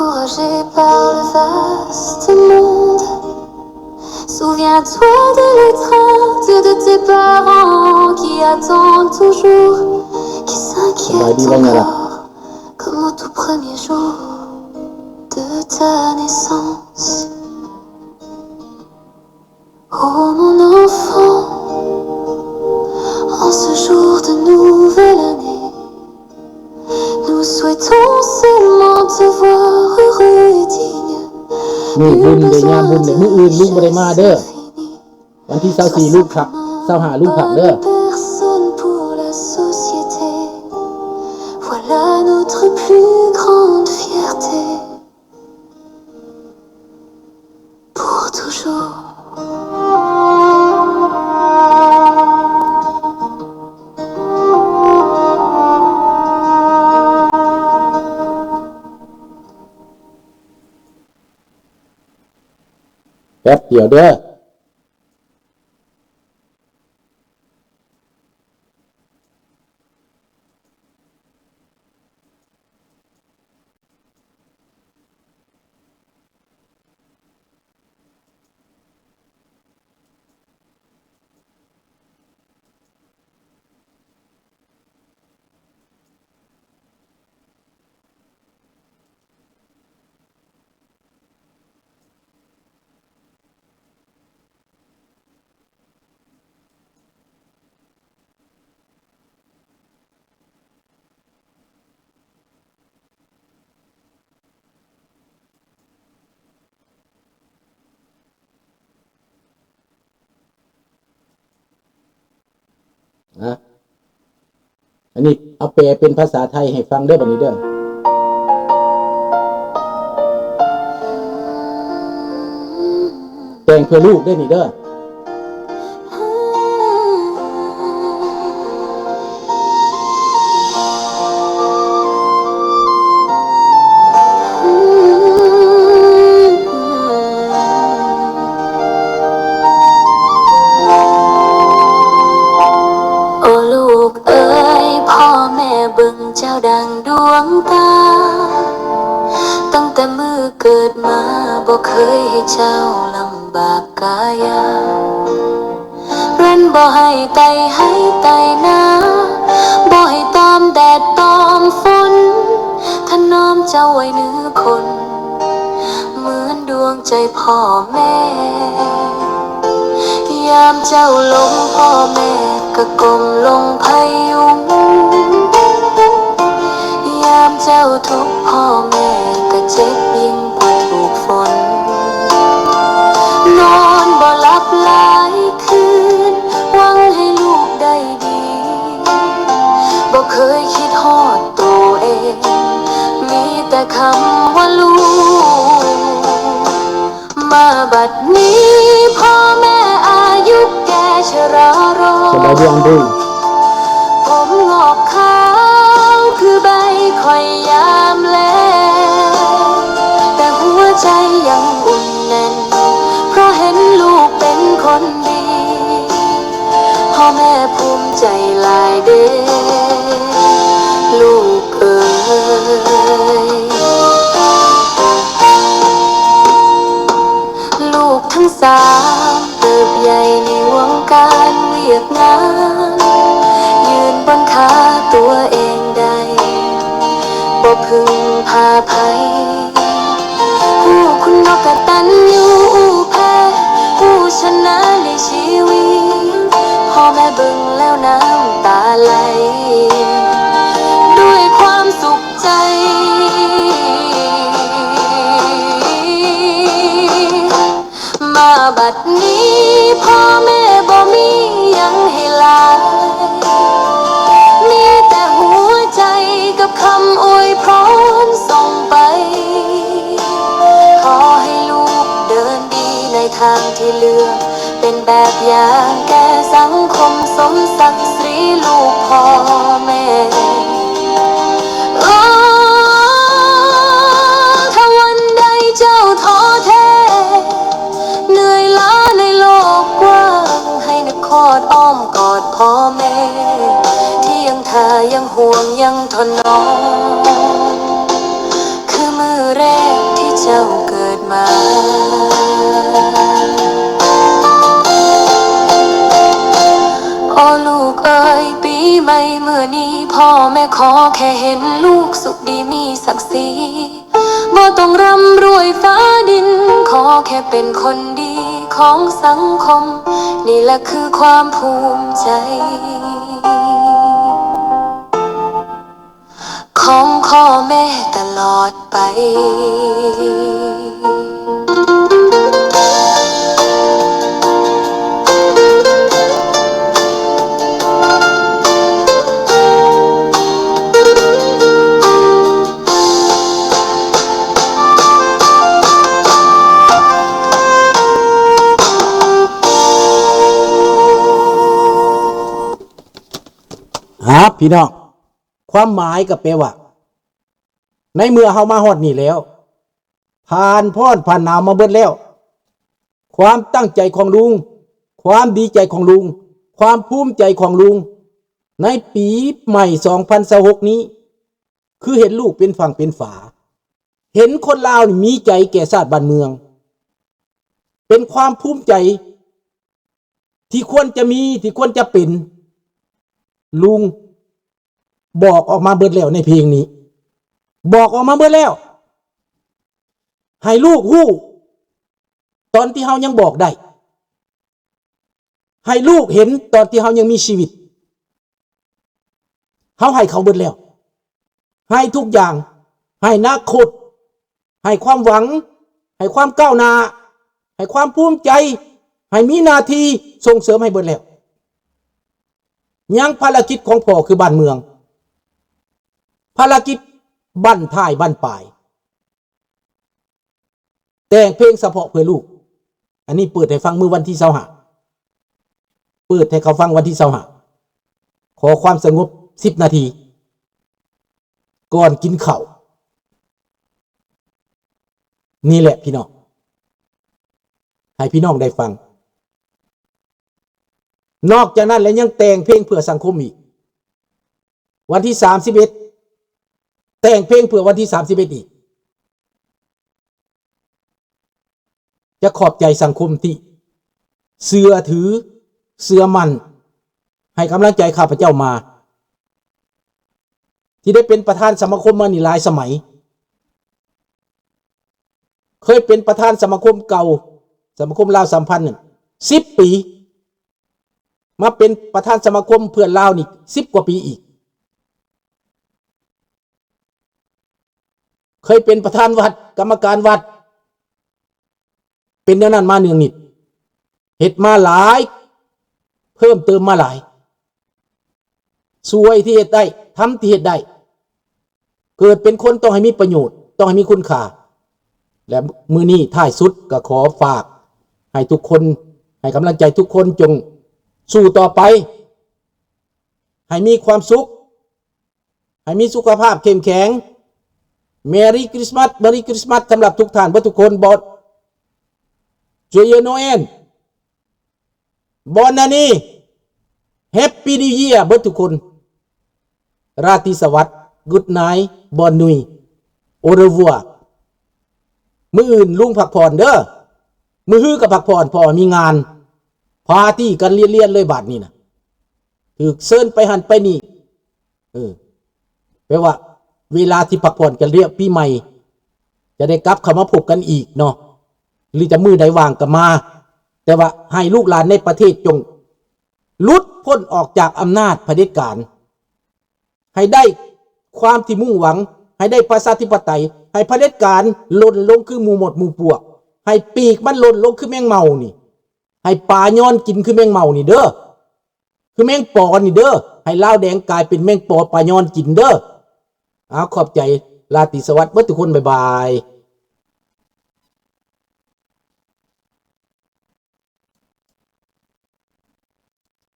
Encouragé par le vaste monde, souviens-toi de l'étreinte de tes parents qui attendent toujours, qui s'inquiètent encore, comme au tout premier jour de ta naissance. Oh mon enfant, en ce jour de nouvelle année, nous souhaitons seulement te voir heureux et digne. ມື້ບຸນເດ້ ຍາມບຸນເດ້ ມື້ອື່ນລຸງບໍ່ໄດ້ມາເດີ. ວັນທີຊາວສີ່ ລຸງພັກ ຊາວຫ້າ ລຸງພັກເດີ. Bonne personne pour la société, voilà notre plus grande fierté. Pour toujours. ແປັບດຽວເດີ. ນະ ອັນນີ້ເອົາແປເປັນພາສາໄທໃຫ້ຟັງເດີ ບັດນີ້ເດີ. ແຕ່ງເພື່ອລູກເດ້ນີ້ເດີ. ໂອ້ລູກເອີຍ ພໍ່ແມ່ເບິ່ງເຈົ້າດັ່ງດວງຕາ, ຕັ້ງແຕ່ມື້ເກີດມາ ບໍ່ເຄີຍໃຫ້ເຈົ້າລຳບາກກາຍາ. ເພິ່ນບໍ່ໃຫ້ໄຕ່ໄຮ່ໄຕ່ນາ, ບໍ່ໃຫ້ຕອມແດດຕອມຝົນ, ຖະໜອມເຈົ້າໄວ້ເໜືອຄົນ ເໝືອນດວງໃຈພໍ່ແມ່. ຍາມເຈົ້າລົ້ມ ພໍ່ແມ່ກະກົ້ມລົງພະຍຸງ, ຍາມເຈົ້າທຸກ ພໍ່ແມ່ກະເຈັບຍິ່ງກວ່າຖືກຝົນ. ນອນບໍ່ຫຼັບຫຼາຍຄືນ ຫວັງໃຫ້ລູກໄດ້ດີ, ບໍ່ເຄີຍຄິດຮອດໂຕເອງ, ມີແຕ່ຄຳວ່າລູກ. ມາບັດນີ້ ພໍ່ແມ່ອາຍຸແກ່ຊະລາລົງ, ຜົມງອກຂາວຄືໃບຂ້ອຍຍາມແລງ, ແຕ່ຫົວໃຈຍັງອຸ່ນແໜ້ນ ເພາະເຫັນລູກເປັນຄົນດີ. ພໍ່ແມ່ພູມໃຈຫຼາຍເດ້ ລູກເອີຍ. ລູກທັງສາມເຕີບໃຫຍ່ໃນວົງການວຽກງານ, ຢືນບົນຂາຕົວເອງໄດ້ ບໍ່ເພິ່ງພາໃຜ. ຮູ້ຄຸນນອກກະຕັນຍູອູ່ແຜ່, ຜູ້ຊະນະໃນຊີວິດ, ພໍ່ແມ່ເບິ່ງແລ້ວນ້ຳຕາໄຫຼ. ດ້ວຍຄວາມສຸກໃຈ ມາບັດນີ້ ພໍ່ແມ່ບໍ່ມີຫຍັງໃຫ້ຫຼາຍ, ມີແຕ່ຫົວໃຈກັບຄຳອວຍພອນສົ່ງໄປ. ຂໍໃຫ້ລູກເດີນດີໃນທາງທີ່ເລືອກ, ເປັນແບບຢ່າງແກ່ສັງຄົມ ສົມສັກສີລູກພໍ່ແມ່. ໂອ້ ຖ້າວັນໃດເຈົ້າທໍ້ແທ້ ເໜື່ອຍລ້າໃນໂລກກວ້າງ, ໃຫ້ນຶກຮອດອ້ອມກອດພໍ່ແມ່ ທີ່ຍັງຖ້າ ຍັງຫ່ວງ ຍັງຖະໜອມ. ຄືມື້ແລກ ເຈົ້າເກີດມາ. ໂອ້ລູກເອີຍ ປີໃໝ່ມື້ນີ້ ພໍ່ແມ່ຂໍແຄ່ເຫັນລູກສຸກດີມີສັກສີ. ບໍ່ຕ້ອງຮ່ຳລວຍຟ້າດິນ ຂໍແຄ່ເປັນຄົນດີຂອງສັງຄົມ ນີ້ລະຄືຄວາມພູມໃຈ ຂອງພໍ່ແມ່ຕະຫຼອດໄປ. ອ່າ ພີ່ນ້ອງ ຄວາມໝາຍກໍແປວ່າ ໃນເມື່ອເຮົາມາຮອດນີ້ແລ້ວ ຜ່ານຮ້ອນຜ່ານໜາວມາເບິດແລ້ວ, ຄວາມຕັ້ງໃຈຂອງລຸງ, ຄວາມດີໃຈຂອງລຸງ, ຄວາມພູມໃຈຂອງລຸງ ໃນປີໃໝ່ສອງພັນຊາວຫົກນີ້ ຄືເຫັນລູກເປັນຝັ່ງເປັນຝາ, ເຫັນຄົນລາວນີ້ມີໃຈແກ່ຊາດບ້ານເມືອງ, ເປັນຄວາມພູມໃຈທີ່ຄວນຈະມີ, ທີ່ຄວນຈະເປັນ. ລຸງບອກອອກມາເບິດແລ້ວໃນເພງນີ້, ບອກອອກມາເບິດແລ້ວ. ໃຫ້ລູກຮູ້ຕອນທີ່ເຮົາຍັງບອກໄດ້, ໃຫ້ລູກເຫັນຕອນທີ່ເຮົາຍັງມີຊີວິດ. ເຮົາໃຫ້ເຂົາເບິດແລ້ວ, ໃຫ້ທຸກຢ່າງ, ໃຫ້ອະນາຄົດ, ໃຫ້ຄວາມຫວັງ, ໃຫ້ຄວາມກ້າວໜ້າ, ໃຫ້ຄວາມພູມໃຈ, ໃຫ້ມີໜ້າທີ່, ສົ່ງເສີມໃຫ້ເບິດແລ້ວ. ຍັງພາລະກິດຂອງພໍ່ຄືບ້ານເມືອງ, ພາລະກິດບັ້ນທ້າຍບັ້ນປາຍ. ແຕ່ງເພງສະເພາະເພື່ອລູກ. ອັນນີ້ເປີດໃຫ້ຟັງມື້ວັນທີຊາວຫ້າ, ເປີດໃຫ້ເຂົາຟັງວັນທີຊາວຫ້າ. ຂໍຄວາມສະຫງົບສິບນາທີ ກ່ອນກິນເຂົ້າ. ນີ້ແຫຼະພີ່ນ້ອງ, ໃຫ້ພີ່ນ້ອງໄດ້ຟັງ. ນອກຈາກນັ້ນແລ້ວຍັງແຕ່ງເພງເພື່ອສັງຄົມອີກ. ວັນທີສາມສິບເອັດ ແຕ່ງເພງເພື່ອວັນທີສາມສິບເອັດອີກ. ຈະຂອບໃຈສັງຄົມທີ່ເຊື່ອຖື, ເຊື່ອໝັ້ນ, ໃຫ້ກຳລັງໃຈຂ້າພະເຈົ້າມາ, ທີ່ໄດ້ເປັນປະທານສະມາຄົມມານີ້ຫຼາຍສະໄໝ. ເຄີຍເປັນປະທານສະມາຄົມເກົ່າ, ສະມາຄົມລາວສຳພັນນັ້ນ ສິບປີ. ມາເປັນປະທານສະມາຄົມເພື່ອນລາວນີ້ສິບກວ່າປີອີກ. ເຄີຍເປັນປະທານວັດ, ກຳມະການວັດ, ເປັນແນວນັ້ນມາເນືອງນິດ, ເຮັດມາຫຼາຍ, ເພີ່ມເຕີມມາຫຼາຍ. ຊ່ວຍທີ່ເຮັດໄດ້, ທຳທີ່ເຮັດໄດ້. ເກີດເປັນຄົນຕ້ອງໃຫ້ມີປະໂຫຍດ, ຕ້ອງໃຫ້ມີຄຸນຄ່າ. ແລະ ມື້ນີ້ທ້າຍສຸດກໍຂໍຝາກໃຫ້ທຸກຄົນ, ໃຫ້ກຳລັງໃຈທຸກຄົນ, ຈົ່ງສູ້ຕໍ່ໄປ, ໃຫ້ມີຄວາມສຸກ, ໃຫ້ມີສຸຂະພາບເຂັ້ມແຂງ. Merry Christmas, Merry Christmas ສຳລັບທຸກທ່ານເບິດທຸກຄົນ. Bon, Joyeux Noël. Bonne année, Happy New Year ເບິດທຸກຄົນ. ລາຕີສະຫວັດ, Good night, Bonne nuit, Au revoir. ມື້ອື່ນລຸງພັກຜ່ອນເດີ, ມື້ຮືກໍພັກຜ່ອນ ເພາະວ່າມີງານປາຕີ້ກັນລຽນໆເລີຍບາດນີ້ນະ, ຖືກເຊີນໄປຫັ້ນໄປນີ້. ເອີ ແປວ່າເວລາທີ່ພັກຜ່ອນກັນລຽກປີໃໝ່ ຈະໄດ້ກັບເຂົ້າມາພົບກັນອີກເນາະ ຫຼືຈະມື້ໃດວ່າງກໍມາ. ແຕ່ວ່າໃຫ້ລູກຫຼານໃນປະເທດຈົ່ງຫຼຸດພົ້ນອອກຈາກອຳນາດຜະເດັດການ, ໃຫ້ໄດ້ຄວາມທີ່ມຸ່ງຫວັງ, ໃຫ້ໄດ້ປະຊາທິປະໄຕ, ໃຫ້ຜະເດັດການຫຼົ່ນລົງຄືໝູ່ມົດໝູ່ປວກ, ໃຫ້ປີກມັນຫຼົ່ນລົງຄືແມງເມົານີ້, ໃຫ້ປາຍອນກິນຄືແມງເມົານີ້ເດີ. ຄືແມງປໍນີ້ເດີ, ໃຫ້ລາວແດງກາຍເປັນແມງປໍ ປາຍອນກິນເດີ. ເອົາ ຂອບໃຈ, ລາຕີສະຫວັດເບິດທຸກຄົນ, ບາຍບາຍ.